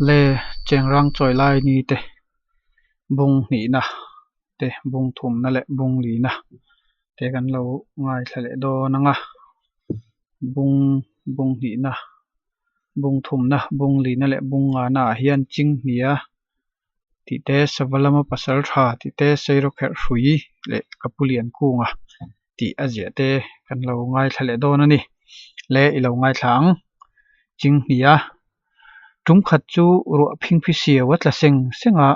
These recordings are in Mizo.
Le Chengrang chawi lai ni te bung hnihna te bung thumna leh bung lina te kan lo ngaithla leh dawn ang a bung bung hnihna bung thumna bung lina leh bung ngana ah hian chinghnia tih te sava lama pasal tha tih te sairawkherh hrui leh ka pu lian kunga tih a ziah te kan lo ngaithla leh dawn a ni le i lo ngaithla ang chinghnia tum khat chu ruah phingphi siau a tla seng seng a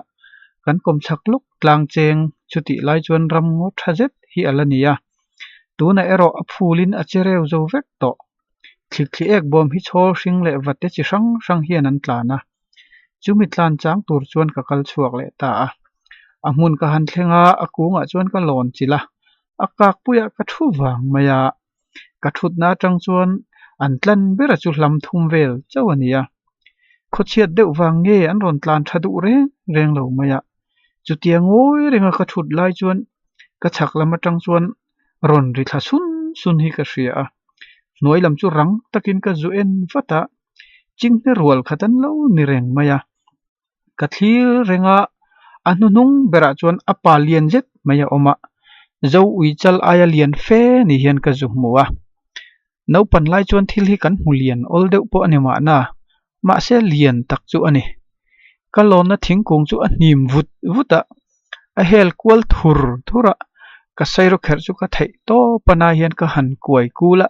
kan kawm chhak lawk tlang cheng chutih lai chuan ram ngaw tha zet hi a la ni a tunah erawh a phulin a che reu zo vek tawh thlikthli ek bawm hi chhawl hring leh vate chi hrang hrang hian an tlan a chumi tlan chang tur chuan ka kal chhuak leh ta a a hmun ka han thleng a a kungah chuan ka lawn chilh a a kak puiah ka thu vang mai a ka thutna atang chuan an tlan bera chu hlam thum vel chauh a ni a khawchhiat deuh vang nge an rawn tlan tha duh reng reng lo mai a chutia ngawi renga ka thut lai chuan ka chhak lam atang chuan rawn ri thla sun sun hi ka hria a hnuai lam chu rang takin ka zu en vat a chinghne rual khat an lo ni reng mai a ka thlir reng a a hnuhnung berah chuan a pa lian zet mai a awm a zo ui chal aia lian fe ni hian ka zu hmu a naupan lai chuan thil hi kan hmu lian awl deuh pawh a ni mahna mahse lian tak chu a ni ka lawnna thingkung chu a hnim vut vut a a hel kual thur thur a ka sairawkherh chu ka theih tawp a na hian ka han kuai kul a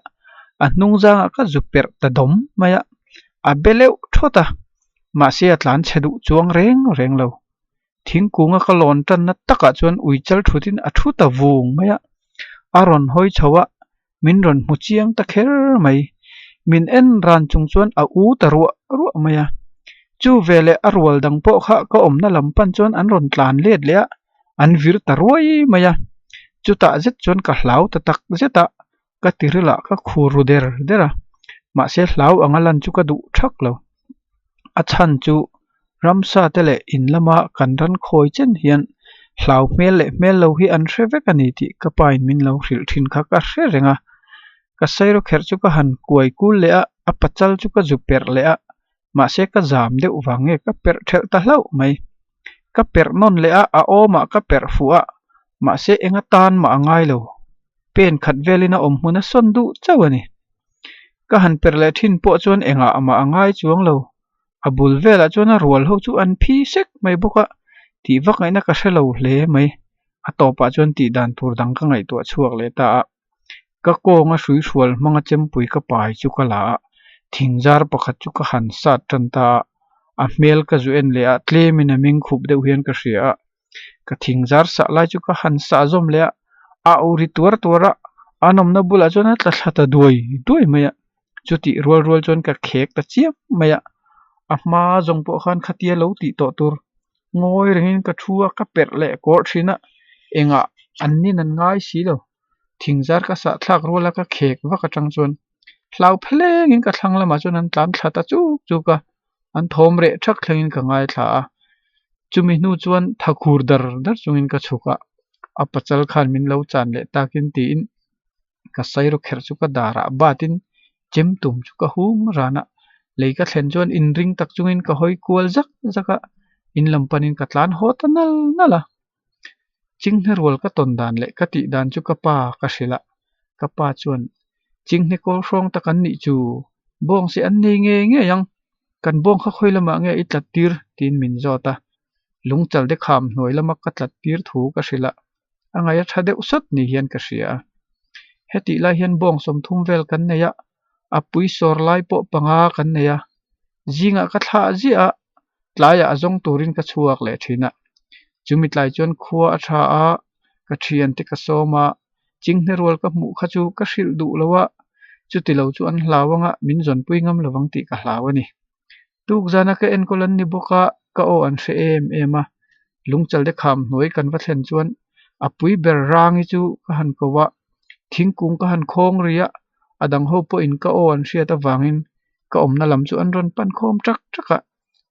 a hnung zangah ka zu perh ta dawm mai a a be leuh thawt a mahse a tlan chhe duh chuang reng reng lo thingkunga ka lawn tanna takah chuan ui chal thutin a thu ta vung mai a a rawn hawi chho a min rawn hmu chiang ta kher mai min en ran chung chuan a u ta ruah ruah mai a chu veleh a rual dang pawh kha ka awmna lam pan chuan an rawn tlan let leh a an vir ta ruai mai a chutah zet chuan ka hlau ta tak zet a ka tiril ah ka khur ru der der a mahse hlau anga lan chu ka duh thak lo a chhan chu ramsa te leh in lama kan ran khawi chen hian hlau hmel leh hmel lo hi an hre vek a ni tih ka pa in min lo hrilh thin kha ka hre reng a ka sairawkherh chu ka han kuai kul leh a a pachal chu ka zu perh leh a mahse ka zam deuh vang nge ka perh thelh ta hlauh mai ka perh nawn leh a a awmah ka perh fuh a mahse eng atan mah a ngai lo pen khat velin a awm hmun a sawn duh chauh a ni ka han perh leh thin pawh chuan engah mah a ngai chuang lo a bul velah chuan a rual ho chu an phi sek mai bawk a tih vak ngaihna ka hre lo hle mai a tawpah chuan tih dan tur dang ka ngaihtuah chhuak leh ta a ka kawnga hrui hrual hmanga chempui ka pai chu ka la a thing zar pakhat chu ka han sat tan ta a a hmel ka zu en leh a tlemin a meng khup deuh hian ka hria a ka thing zar sah lai chu ka han sah zawm leh a a au ri tuar tuar a an awmna bulah chuan a tla thla ta duai duai mai a chutih rual rual chuan ka khek ta chiam mai a a hma zawng pawh khan khatia lo tih tawh tur ngawi rengin ka thu a ka perh leh kawrh thin a engah an nin an ngai si lo thing zar ka sah thlak rual a ka khek vak atang chuan hlau phelengin ka thlang lamah chuan an tlan thla ta chuk chuk a an thawm reh thak thlengin ka ngaithla a chumi hnu chuan thakhur dar dar chungin ka chhuk a a pachal khan min lo chan leh takin tiin ka sairawkherh chu ka darah batin chem tum chu ka hum ran a lei ka thlen chuan inring tak chungin ka hawi kual zak zak a in lam panin ka tlan haw ta nal nal a chinghne rual ka tawn dan leh ka tih dan chu ka pa ka hrilh a ka pa chuan chinghne kawl hrawng tak an nih chu bawng se an nei ngei ngei ang kan bawng kha khawi lamah nge i tlat tir tiin min zawt a lungchal te kham hnuai lama ka tlat tir thu ka hrilh a a ngaih a tha deuh sawt ni hian ka hria a hetih lai hian bawng sawmthum vel kan nei a a pui sawr lai pawh panga kan nei a zingah ka thlah ziah a tlaiah a zawng turin ka chhuak leh thin a chumi tlai chuan khua a tha a ka thian te ka sawm a chinghne rual ka hmuh kha chu ka hrilh duh lo a chuti lo chu an hlau anga min zawnpui ngam lovang tih ka hlau a ni tuk zana ka enkawl an ni bawk a ka aw an hre em em a lungchal te kham hnuai kan va thlen chuan a pui ber rang hi chu ka han ko a thingkung ka han khawng ri a a dang ho pawhin ka aw an hriat avangin ka awmna lam chu an rawn pan khawm tak tak a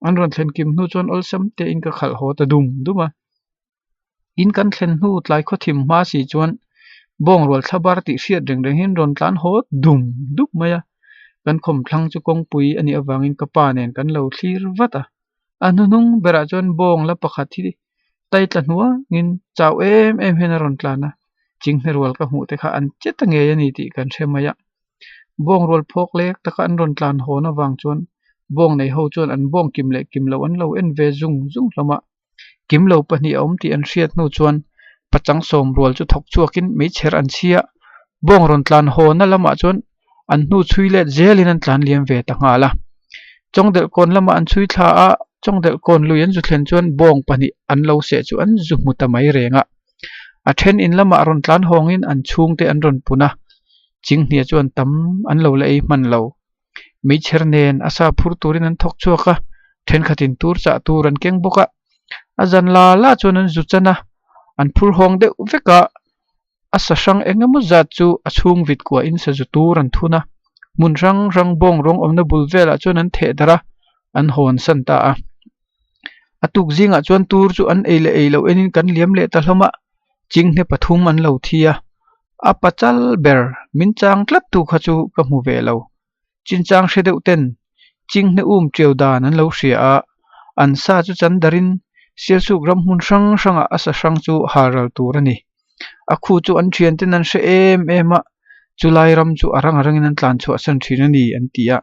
an rawn thlen kim hnu chuan awlsam tein ka khalh haw ta dum dum a in kan thlen hnu tlai khaw thim hma si chuan bawng rual thla bar tih hriat reng reng hian rawn tlan haw dum dup mai a kan khawm thlang chu kawngpui a nih avangin ka pa nen kan lo thlir vat a. A hnuhnung berah chuan bawng la pakhat hi tai tla hnuangin chau em em hian a rawn tlan a, chinghne rual ka hmuh te kha an che ta ngei a ni tih kan hre mai a. Bawng rual phawk lek taka an rawn tlan hawn avang chuan bawng nei ho chuan an bawng kim leh kim loh an lo en ve zung zung hlawm a. Kim lo pahnih a awm tih an hriat hnu chuan pachang sawm rual chu thawk chhuakin meichher an chhi a, bawng rawn tlan hawnna lamah chuan an hnu chhui let zelin an tlan liam ve ta nghal a. Chawngdelh kawn lamah an chhui thla a, Chawngdelh kawn lui an zu thlen chuan bawng pahnih an lo seh chu an zu hmu ta mai reng a. A then in lamah rawn tlan hawngin an chhungte an rawn pun a, Chinghnia chuan tam an lo la ei hman lo. Meichher nen a sa phur turin an thawk chhuak a, thenkhatin tur chah tur an keng bawk a. A zan la la chuan an zu chan a, an phur hawng deuh vek a, a sa hrang eng emaw zat chu a chhung vit kuahin sazu tur an thun a, hmun hrang hrang bawng rawng awmna bul velah chuan an theh darh a, an hawn san ta a. A tuk zingah chuan tur chu an ei leh ei loh enin kan liam leh ta hlawm a, chinghne pathum an lo thi a, a pachal ber min chang tlat tu kha chu ka hmu ve lo. Chinchang hre deuh ten chinghne um ṭiau dan an lo hria a, an sa chu chan darin Sialsuk ram hmun hrang hrangah a sa hrang chu halral tur a ni. A khu chu an ṭhian ten an hre em em a, chulai ram chu a rang a rangin an tlan chhuahsan ṭhin a ni an ti a.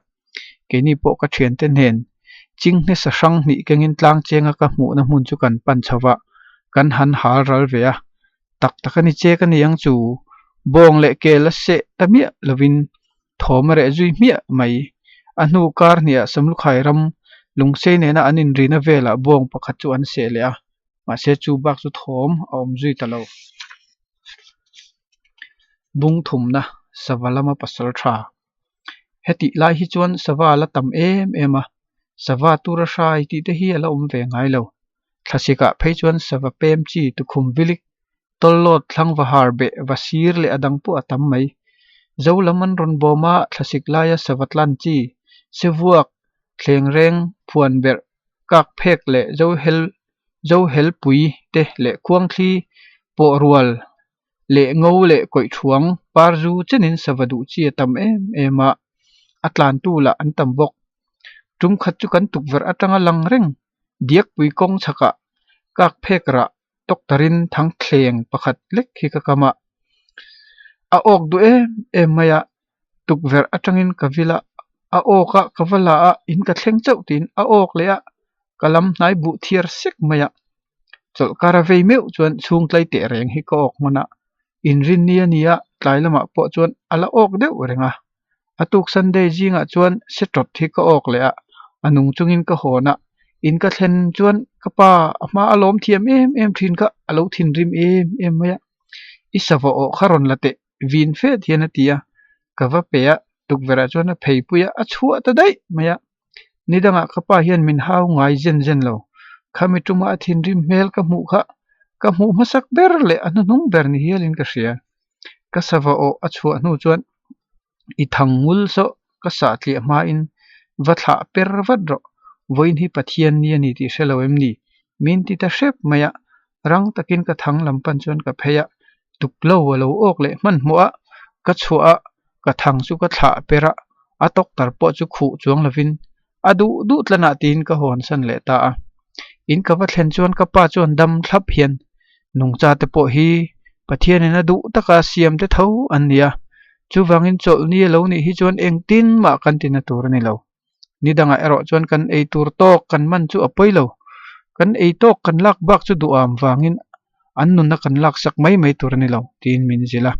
Keini pawh ka thiante hnen chinghne sa hrang hnih kengin tlang chenga ka hmuhna hmun chu kan pan chho va, kan han hal ral ve a. Tak tak a ni che ka ni ang chu, bawng leh kel a seh ta miah lovin thawm a reh zui hmiah mai. A hnu kar hniah Samlukhai ram lungsei nena an inrina velah bawng pakhat chu an seh leh a, mahse chu bak chu thawm a awm zui ta lo. Bung thumna sava lama pasal tha. Hetih lai hi chuan sava a la tam em em a, sava tura hrai tih te hi a la awm ve ngai lo. Thlasikah phei chuan sava pem chi tukhum vilik, tawllawt, thlangva har beh, va sir leh a dang pawh a tam mai. Zo lam an rawn bawm a, thlasik laia sava tlan chi, sevuak, thlengreng, phuan berh, kak phek leh zohel zohelpui te leh khuangthli pawh rual leh ngo leh kawih thuang par zu chenin sava duh chi a tam em em a, a tlantu lah an tam bawk. Tum khat chu kan tukverh atanga lang reng diakpui kawng chhakah kak phek rah tawk tarin thangthleng pakhat lek hi ka kam a, a awk duh em em mai a, tukverh atangin ka vil a, a awk a ka va la a, in ka thleng chauh tiin a awk leh a, ka lam hnai buh thiar sek mai a. Chawlhkar a vei meuh chuan chhung tlai teh reng hi ka awk hman a, inrinni a ni a, tlai lamah pawh chuan a la awk deuh reng a. A tuk Sunday zingah chuan se tawt hi ka awk leh a, a nung chungin ka hawn a, in ka thlen chuan ka pa a hma a lawm thiam em em thin kha a lo thinrim em em mai a, I sava awh kha rawn la teh vin fet hian a ti a, ka va pe a, tukverhah chuan a pheipui a, a chhuah ta daih mai a. Ni dangah ka pa hian min hau ngai zen zen lo. Khami tuma a thinrim hmel ka hmuh kha ka hmuh hmasak ber leh a hnuhnung ber ni hialin ka hria. Ka sava awh a chhuah hnu chuan i thang ngul sawh ka sah tliah hmain va thlah per vat rawh. Vawiin hi Pathian ni a ni tih hre lo em ni? Min ti ta hrep mai a, rang takin ka thang lam pan chuan ka phei a, tuklo a lo awk leh hmanhmawh a, ka chhuah a, ka thang chu ka thlah per a, a tawktar pawh chu khuh chuang lovin a duh duh tlanah tiin ka hawnsan leh ta a. In ka va thlen chuan ka pa chuan dam thlap hian nungcha te pawh hi Pathianin a duh taka siam te tho an ni a, chuvangin chawlhni a lo nih hi chuan engtin mah kan tina tur a ni lo. Ni dangah erawh chuan kan ei tur tawk kan man chu a pawi lo. Kan ei tawk kan lak bak chu duham vangin an nunna kan lak sak mai mai tur a ni lo, tiin min zilh a.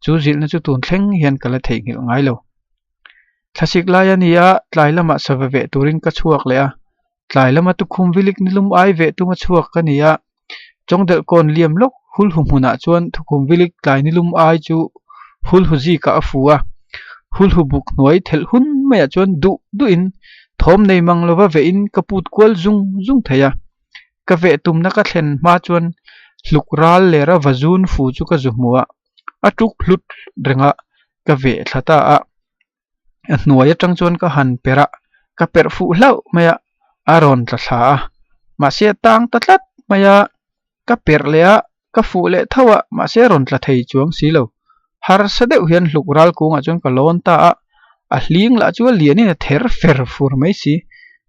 Chu zilhna chu tun thleng hian ka la theihnghilh ngai lo. Thlasik lai a ni a, tlai lamah sava veh turin ka chhuak leh a. Tlai lama tukhum vilik nilum ai veh tuma chhuak ka ni a. Chawngdelh kawn liam lawk hulhu hmunah chuan thukhum vilik tlai nilum ai chu hulhu zikah a fu a, hulhu buk hnuai thelh hun maiah chuan duh duhin thawm nei mang lova vehin ka put kual zung zung thei a. Ka veh tumna ka thlen hma chuan hluk ral lera vazun fu chu ka zu hmu a, a tuk hlut reng a, ka veh thla ta a. A hnuai atang chuan ka han perh a, ka perh fuh hlauh mai a, a rawn tla thla a, mahse a tang ta tlat mai a, ka perh leh a, ka fuh leh tho a, mahse a rawn tla thei chuang si lo. Harsa deuh hian hluk ral kungah chuan ka lawn ta a, a hling lah chu a lianin a ther fer fur mai si.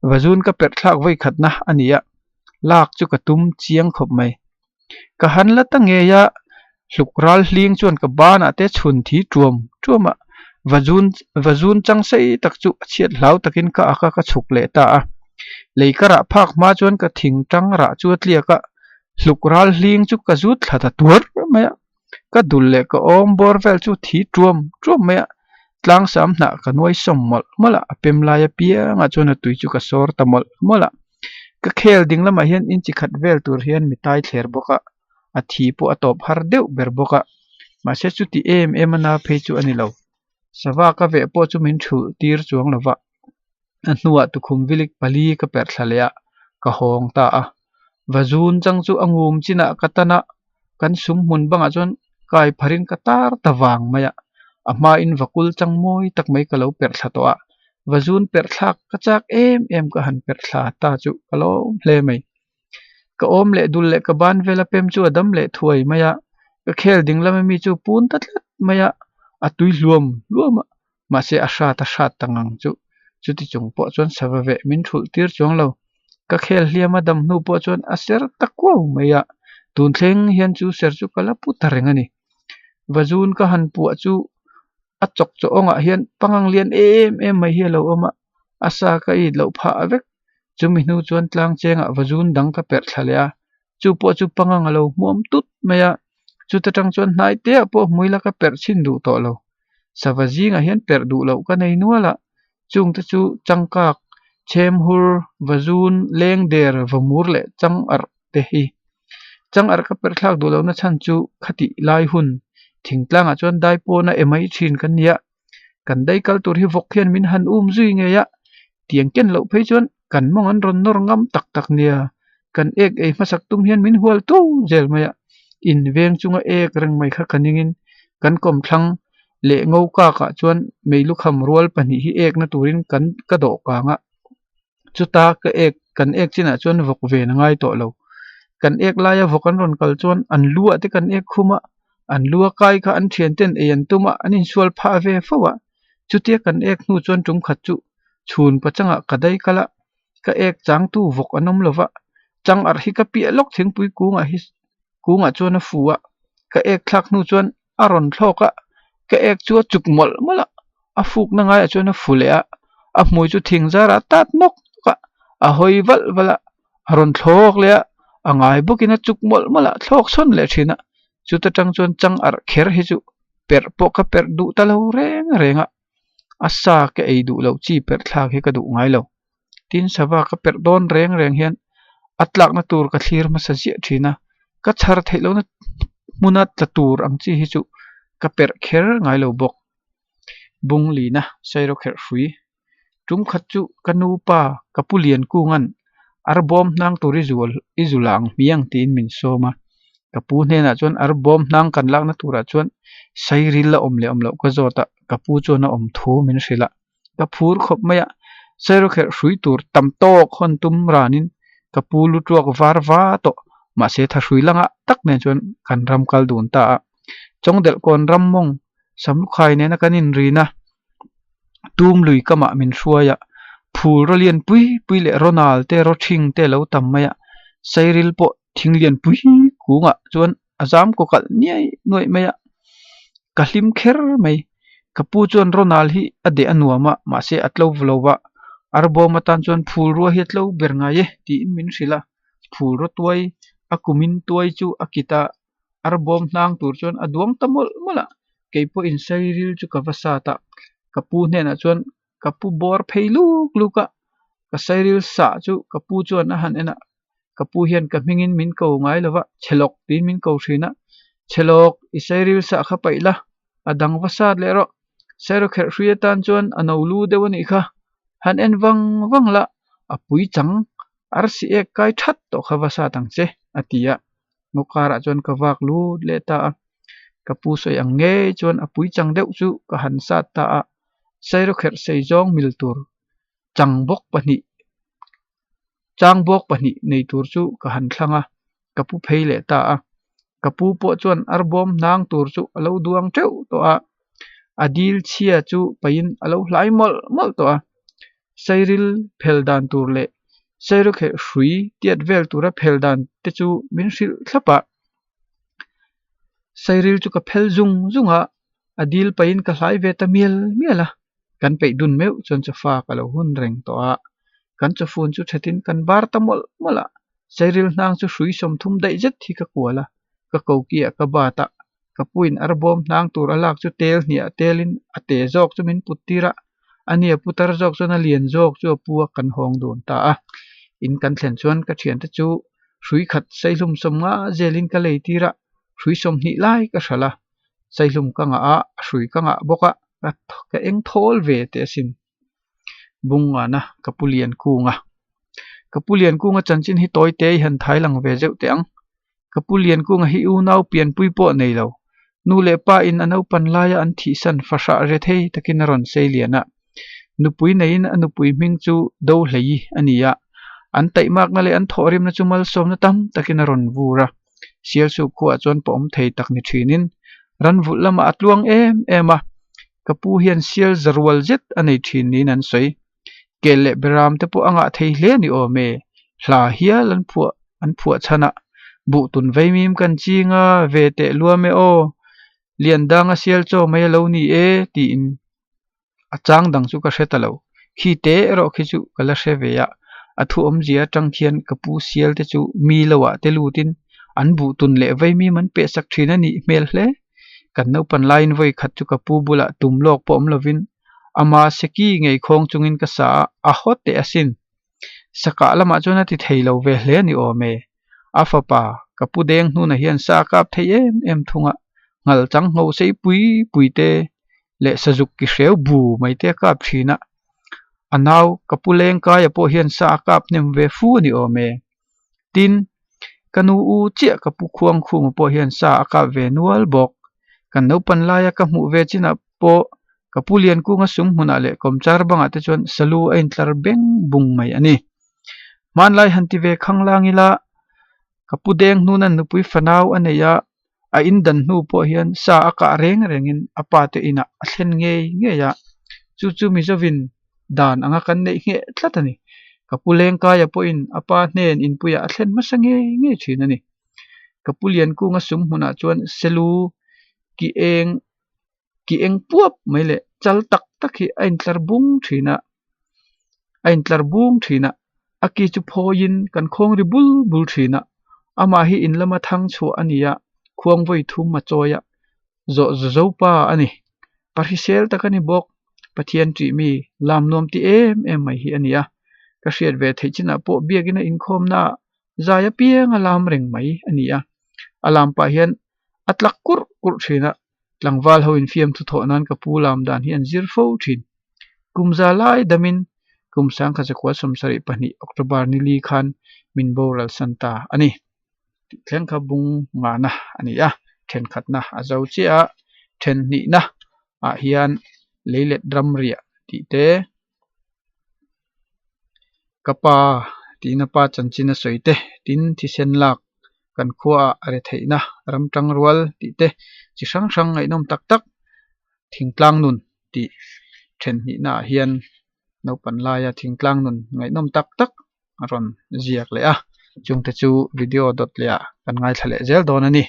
Vazun ka perh thlak vawi khatna a ni a, lak chu ka tum chiang khawp mai. Ka han la ta ngei a, hluk ral hling chuan ka banah te chhun thi tuam tuam a, vazun vazun chang sei tak chu a chhiat hlau takin ka ak a, ka chhuk leh ta a. Lei ka rah phak hma chuan ka thing tang rah chu a tliak a, hluk ral hling chu ka zut thla ta tuar mai a. Ka dul leh ka awm bawr vel chu thi tuam tuam mai a, tlangsam hnah ka nuai sawm mawlh mawlh a, a pem lai apiangah chuan a tui chu ka sawr ta mawlh mawlh a. Ka khel ding lamah hian inchi khat vel tur hian mi tai thler bawk a, a thi pawh a tawp har deuh ber bawk a, mahse chuti em em a na phei chu a ni lo. Sava ka veh pawh chu min thulh tir chuang lo va, a hnuah tukhum vilik pali ka perh thla leh a, ka hawng ta a. Vazun chang chu a ngum chinah ka tan a, kan sum hmun bangah chuan kai pharin ka tar ta vang mai a, a hmain vakul chang mawi tak mai ka lo perh thla tawh a, vazun perh thlak ka chak em em ka han perh thla ta chu ka lawm hle mai. Ka awm leh dul leh ka ban vel a pem chu a dam leh thuai mai a, ka khel ding lam ami chu pun ta tlat mai a, a tui hluam hluam a, mahse a hrat a hrat ta ngang chu. Chuti chung pawh chuan sava veh min thulh tir chuang lo. Ka khel hliam a dam hnu pawh chuan a ser ta kuau mai a, tun thleng hian chu ser chu ka la pu ta reng a ni. Vazun ka han puah chu a chawk chaw awngah hian pangang lian em em mai hi a lo awm a, a sa ka it loh phah vek. Chumi hnu chuan tlang chengah vazun dang ka perh thla leh a, chu pawh chu pangang a lo hmuam tut mai a, chuta tang chuan hnai te ah pawh hmui la ka perh chhin duh tawh lo. Sava zingah hian perh duh loh ka nei nual a, chungte chu changkak, chhemhur, vazun, lengder, vamur leh changarh te hi. Changarh ka perh thlak duh lohna chhan chu khatih lai hun thingtlangah chuan dai pawna e mai thin kan nia. Kan dai kal tur hi vawk hian min han um zui ngei a, tiang ken loh phei chuan kan mawng an rawn nawr ngam tak tak nia. Kan ek ei hmasak tum hian min hual tu zel mai a, in veng chunga ek reng mai kha ka ningin kan kawmthlang leh ngo kakah chuan meilukham rual pahnih hi ekna turin kan ka dawh kang a. Chuta ka ek kan ek chinah chuan vawk ven a ngai tawh lo. Kan ek laia vawk an rawn kal chuan an lu ah te kan ek khum a, an lu a kai kha an thian ten ei an tum a, an insual phah ve fo a. Chutia kan ek hnu chuan tum khat chu chhun pachangah ka dai kal a, ka ek changtu vawk an awm lo va, chang arh hi ka piah lawk thingpui kungah hi kungah chuan a fu a, ka ek thlak hnu chuan a rawn thlawk a, ka ek chu a chuk mawlh mawlh a, a fukna ngaiah chuan a fu leh a, a hmui chu thing zarah tat nawk nawk a, a hawi valh valh a, a rawn thlawk leh a, a ngai bawkin a chuk mawlh mawlh a, thlawk sawn leh thin a, chuta tang chuan chang arh kher hi chu perh pawh ka perh duh ta lo reng reng a, a sa ka ei duh loh chi perh thlak hi ka duh ngai lo. Tin sava ka perh dawn reng reng hian a tlakna tur ka thlir hmasa ziah thin a, ka chhar theih lohna hmuna tla tur ang chi hi chu ka perh kher ngai lo bawk. Bung lina Sairawkherh hrui tum khat chu ka nu pa ka pu lian kunga'n arbawm hnang tur i zual i zu la ang hmiang tiin min sawm a, ka pu hnenah chuan arbawm hnang kan lakna turah chuan sairil a awm leh awm loh ka zawt a, ka pu chuan a awm thu min hrilh a. Ka phur khawp mai a, Sairawkherh hrui tur tam tawk hawn tum ranin ka pu lu tuak var va tawh, mahse tha hrui langa tak nen chuan kan ram kal dun ta a. Chawngdelhkawn ram mawng Samlukhai nena kan inrin a, tum lui kamah min hruai a, phul raw lian pui pui leh rawnal te rawthing te lo tam mai a, Sairil pawh thing lian pui kungah chuan a zam kaw kalh niai nuaih mai a, ka hlim kher mai. Ka pu chuan Ronald hi a deh a nuam a, mahse a tlo lo va, arbawm atan chuan phul rua hi a tlo ber ngai e tiin min hrilh a, phul raw tuai a kumin tuai chu a kit a, arbawm hnang tur chuan a duang ta mawlh mawlh a, kei pawhin sairil chu ka va sat a, ka pu hnenah chuan ka pu bawr phei luk luk a, ka sairil sah chu ka pu chuan a han en a, ka pu hian ka hmingin min ko ngai lo va, Chhelawk tiin min ko thin a, Chhelawk, i sairil sah kha paih la, a dang va sat leh rawh, sairawkherh hrui atan chuan a no lu deuh a nih kha, han en vang vang la, a pui chang arsi ek kai that tawh kha va sat ang che, a ti a, ngaw karah chuan ka vak lut leh ta a. Ka pu sawi ang ngei chuan a pui chang deuh chu ka han sat ta a, sairawkherh sei zawng mil tur chang bawk pahnih chang bawk pahnih nei tur chu ka han thlang a, ka pu phei leh ta a. Ka pu pawh chuan arbawm hnang tur chu a lo duang teuh tawh a, a dil chhia chu pahin a lo hlai mawlh mawlh tawh a. Sairil phel dan tur leh Sairawkherh hrui tiat vel tura phel dan te chu min hrilh thlap a. Sairil chu ka phel zung zung a, a dil pahin ka hlai ve ta mial mial a. Kan peih dun meuh chuan chawfa ka lo hun reng tawh a, kan chawfun chu thatin kan bar ta mawlh mawlh a. Sairil hnang chu hrui sawmthum daih zet hi ka kual a, ka kokiah ka bat a, ka puin arbawm hnang tur a lak chu tel hniah telin a te zawk chu min put tir a, ani a putar zawk chuan a lian zawk chu a pu a kan hawng dun ta a. In kan thlen chuan ka thiante chu hrui khat saihlum sawmnga zelin ka lei tir a, hrui sawmhnih lai ka hralh a, saihlum ka ngah a, a hrui ka ngah bawk a, ka eng thawl ve teh asin. Bungngana ka pu lian kunga. Ka pu lian kunga chanchin hi tawi te i han thai lang ve zeuh teh ang. Ka pu lian kunga hi unau pianpui pawh nei lo. Nu leh pa in a naupan laia an thihsan fahrah re thei takin a rawn sei lian a. Nupui neiin a nupui hming chu Do Hleii a ni a. An taihmakna leh an thawhrimna chu malsawmna tam takin a rawn vur a. Sialsuk khuaah chuan pawm thei tak ni thinin ranvulh lamah a tluang em em a. Ka pu hian sial za rual zet a nei thin niin an sawi. Kel leh beram te pawh a ngah thei hle ni awm e. Hla hial an phuah an phuah chhan a, Buhtun vaimim kan ching a, ve teh luam e aw, Liandanga sial chaw mai a lo ni e tiin a chang dang chu ka hre ta lo. Khi te erawh khi chu ka la hre ve a, a thu awmzia atang khian ka pu sial te chu mi lo ah te lutin an buhtun leh vaimim an pehsak thin a nih hmel hle. Kan naupan laiin vawi khat chu ka pu bulah tum lawk pawh awm lovin ama seki ngei khawng chungin ka sa a, a haw teh asin. Sakah lamah chuan a ti thei lo ve hle a ni awm e. A fapa, ka pu deng hnunah hian sa a kap thei em em thung a, nghal chang ngho sei pui pui te leh sazuk ki hreu bu mai te a kap thin a. A nau, ka pu leng kaia pawh hian sa a kap hnem ve fu a ni awm e. Tin, ka nu u chiah ka pu khuang khuma pawh hian sa a kap ve nual bawk. Kan naupan laia ka hmuh ve chinah pawh ka pu Liankunga sum hmunah leh kawmchar bangah te chuan salu a intlar beng bung mai a ni. Hmanlai han ti ve khanglang ila ka pu deng hnunan nupui fanau a nei a, a in dan hnu pawh hian sa a kah reng rengin a pa te inah a thlen ngei ngei a, chu chu Mizovin dan anga kan neih ngheh tlat a ni. Ka pu Lengkaia pawhin a pa hnen inpuiah a thlen hmasa ngei ngei thin a ni. Ka pu Liankunga sum hmunah chuan selu ki eng ki eng puap mai leh chal tak tak hi a intlar bung thin a, a intlar bung thin a, a ki chu phawiin kan khawng ri bul bul thin a, amah hi in lama thang chhuah a ni a, khuang vawi thum a chawi a, zawh zo pa a ni. Pa hrisel tak a ni bawk, Pathian ṭih mi lam nuam ti em em mai hi a ni a, ka hriat ve theih chinah pawh biakina inkhawmnaah zai apiang a lam reng mai a ni a, a lam pah hian a tlak kurh kurh thin a, tlangval ho infiam thu thawh nan ka pu lam dan hi an zir fo thin. Kum za lai damin kum sangkhat zakua 72 October ni li khan min boral san ta a ni. Tih thleng kha bung ngahna a ni a, thenkhatna a zo chiah a, then hnihna ah hian leilet ram riah tih te, Ka pa tiin a pa chanchin a sawi te, tin thisen lak kan khuaah a re theihna ram tang rual tih te chi hrang hrang ngaihnawm tak tak thingtlang nun tih then hnihna ah hian naupan laia thingtlang nun ngaihnawm tak tak a rawn ziak leh a, chungte chu video dawt leh ah kan ngaithla leh zel dawn a ni.